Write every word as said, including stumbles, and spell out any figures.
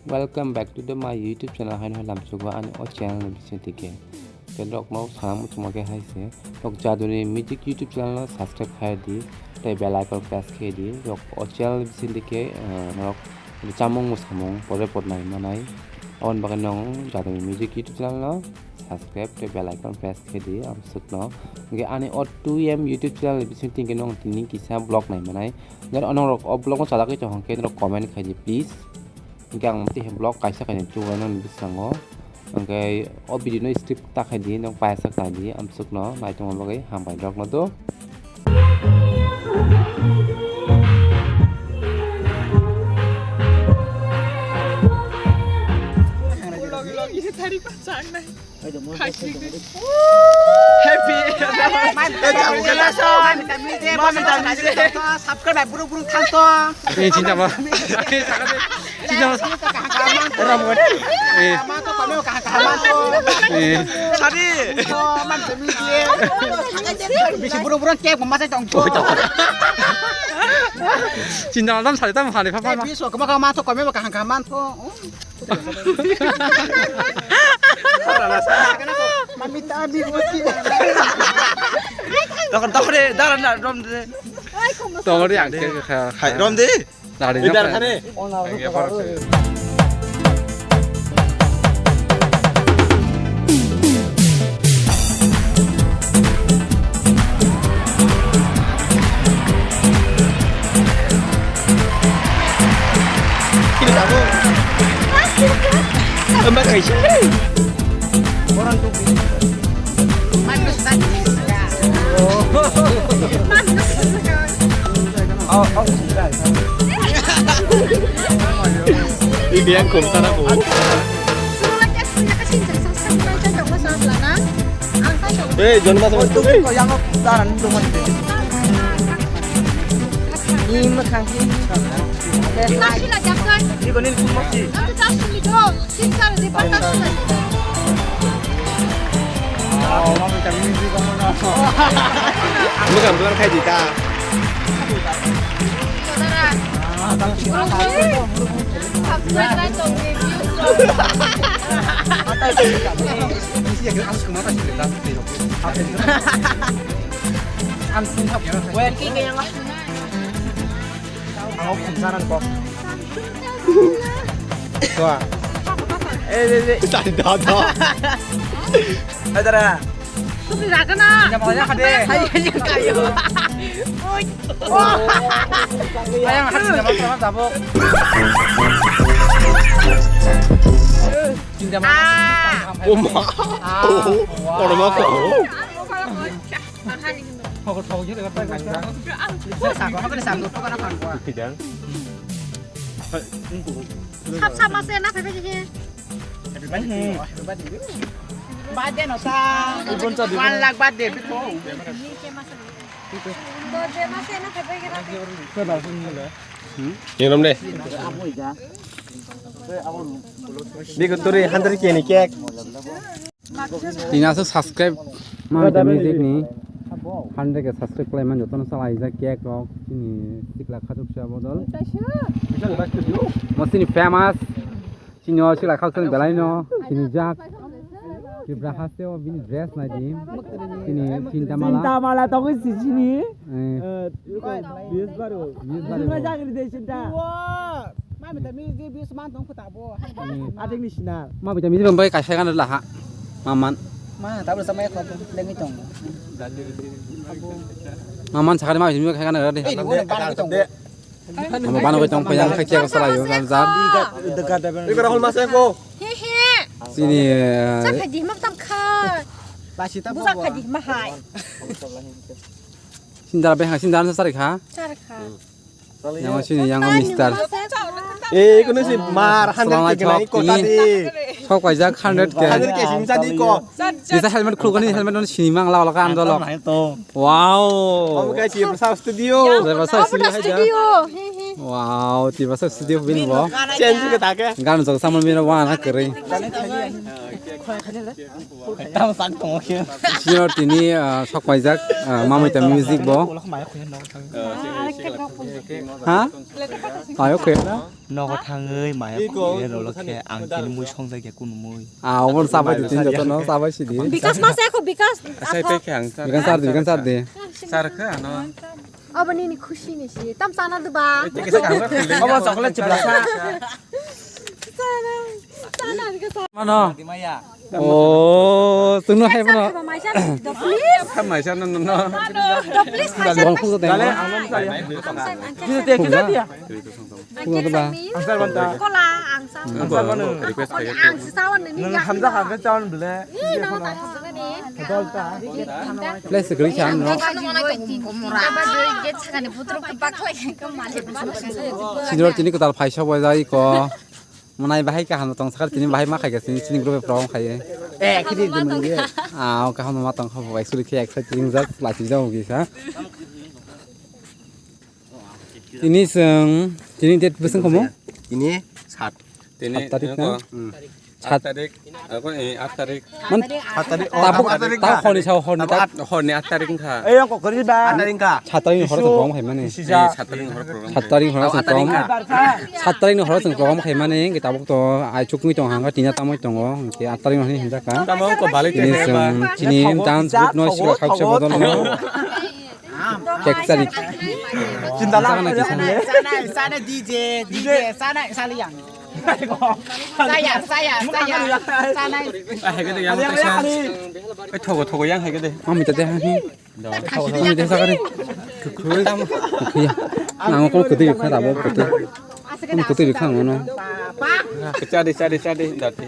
Welcome back to the my YouTube channel. Haino hai lamsugo ani o channel ni bising tike. Tei rok no salam muchungma khe hai se. Rok Jaduni Music YouTube channel no subscribe khai di. Tei bell icon press khai di. Rok o channel ni bising tike, eh, norok chamung musamung pore por nai manai. Aboni bagwi nong Jaduni Music YouTube channel no subscribe tei bell icon press khai di. Amsuk no. Hingke ani o two M YouTube channel ni bising tike nong tini kisa vlog nai manai. Jar norok o vlog no chalagwi tong hingke norok comment khai di please. Hingke ang tei vlog kaisa kainwi chubaino ni bwskango. Hingke o video no skip ta khai di, nwng paisa khai di, amsuk no nai tongma bagwi hambai rok no do. Happy. Subscribe buru buru thang to. Eh, cinta ba. Cinta ba. Ram ko. Eh. Ma to kami ka ka ma to. Eh. Sadi. To man se mi ye. Bisi buru buru cake ma se tong to. Cinta dam sari tam hari papa. Bisi ko ma ka ma to kami ka ka ma to. Mami ta abi boti. Tokon tokon de, daran na rom de. Tokon de ang ke kha. Hai rom de. Dari na. Dar khane. Hamba kaisa. Ini yang kum sana bu. Eh, jangan masuk masuk. Eh, yang aku taran itu kan. Ini makan sih. Ini kau ni kum masih. Bukan, bukan kayak kita. Ang khumsa nang kok. Tua. Eh, eh, eh. Tadi dah, dah. Hai, dara. Sudah kena. Yang mau yang kade. Hai, yang kayu. Oi. Ayang harus nama sama tabok. Cinta mana? Oma. Oh, orang apa? Sap sap ma se na phai phai khe. Birthday no sa. One lakh birthday biko. Birthday ma se na phai phai khe na. Yang rom de. Biko turi hundred K ni cake. Tini aswk subscribe ma Mita Music ni hundred K subscribe khlai man jotono chalaijak cake rok chini sikla khachuksa bodol. Mo chini famous chini o sikla khachuksa ni belai no chini jak Tripura haste o bini dress nai di chini chinta mala. Chinta mala tongwi si chini. Eh. Eh, biyes baro. Biyes baro. Jagri de chinta. Mami ta mi di bis man tong khuta bo. Ading ni sina. Ma bita mi bai kaisa kan la ha. Maman. Ma ta bo samai ko lengwi tong. Maman sakari ma bita mi kaisa kan de. Eh, ni bo bang tong. Amo bano bai tong phaiyang khai kya sala yo jar jar. Iga rahul ma se ko. He he. Sini. Sa kha di mak tam kha. Basi ta bo. Sa kha di ma hai. Sindar be ha sindar sa sari kha. Sar kha. Yang sini yang mister. Eh, kuno si mar hundred K kenai ko tadi. Sok paijak hundred K. Hundred K sim tadi ko. Bisa helmet khulukani helmet non sini mang la la kan dolo. Wow. Kamu kai si Prasad Studio. Prasad Studio hai ja. Studio. He he. Wow, ti Prasad Studio bin bo. Change ke ta ke. Gan jok samal mina wana kere. Tam sak tong ke. Senior tini, ah, sok paijak, ah, Mamita Music bo. Ha? Ayo khe na? Nogo thangwi maya khwlaiya rolo khe ang chini mui songjakya kunu mui. Ah, obo sabai di tin joto no sabai sidi. Bikas masa ekho bikas. Asai pe khe ang char. Bikan sar di, bikan sar di. Char khe ano. Obo nini khusi ni si. Tam sana du ba. Obo chocolate chibla sa. Mano. O, chwngno hai bono. Maisa, please. Maisa no, no, no. Please, maisa. Dale, ang Kola, ang sa. Ang sa mano. Request khayo. Ang sa mano. Ang sa mano. Nung hamjak hamjak chawan bele. Ih, no, tak Dol ta. Place gri kha ang no. Senior chini kwtal phaisa bo jai ko. Manai bahai kaham tong sakar chini bahai ma khai chini chini group program khai. Eh, kiti di mani. Ah, kaham ma tong kha bai suri khe exciting jak lati jao gi sa. Tini seng, tini date beseng komo? Ini sat. Tini sat tarik na? Hmm. Sat tarik. Ako eh aat tarik. Man, aat tarik. Oh, tabuk, aat tarik tabuk ka? Honi sao honi tabuk tak. Aat, honi aat tarik kha. Eh, yang kok kori ba? Aat tarik kha. Sat tarik ni horo tong program khai mani. Sisa. Eh, sat tarik ni horo program. Sat tarik ni horo tong program. Aat tarik kha. Sat tarik ni horo tong program khai mani. Kita tabuk to ai chukmi tong hanga tina tamoi tongo. Ke aat tarik ni hini hinjaka. Tamo ko balik. Ini seng, chini dance group no sila khaksa bodol no. Kek chari. Chindala. Sana kisa. Sana, sana D J, D J, sana, sana yang. Saya, saya, saya. Sana. Ah, hege de yang. Eh, thogo, thogo yang hege de. Ami tade ha hi. Ami tade sakari. Kukuya. Nang ko kutu yukha rabo kutu. Kutu yukha ngono. Chari, chari, chari dati.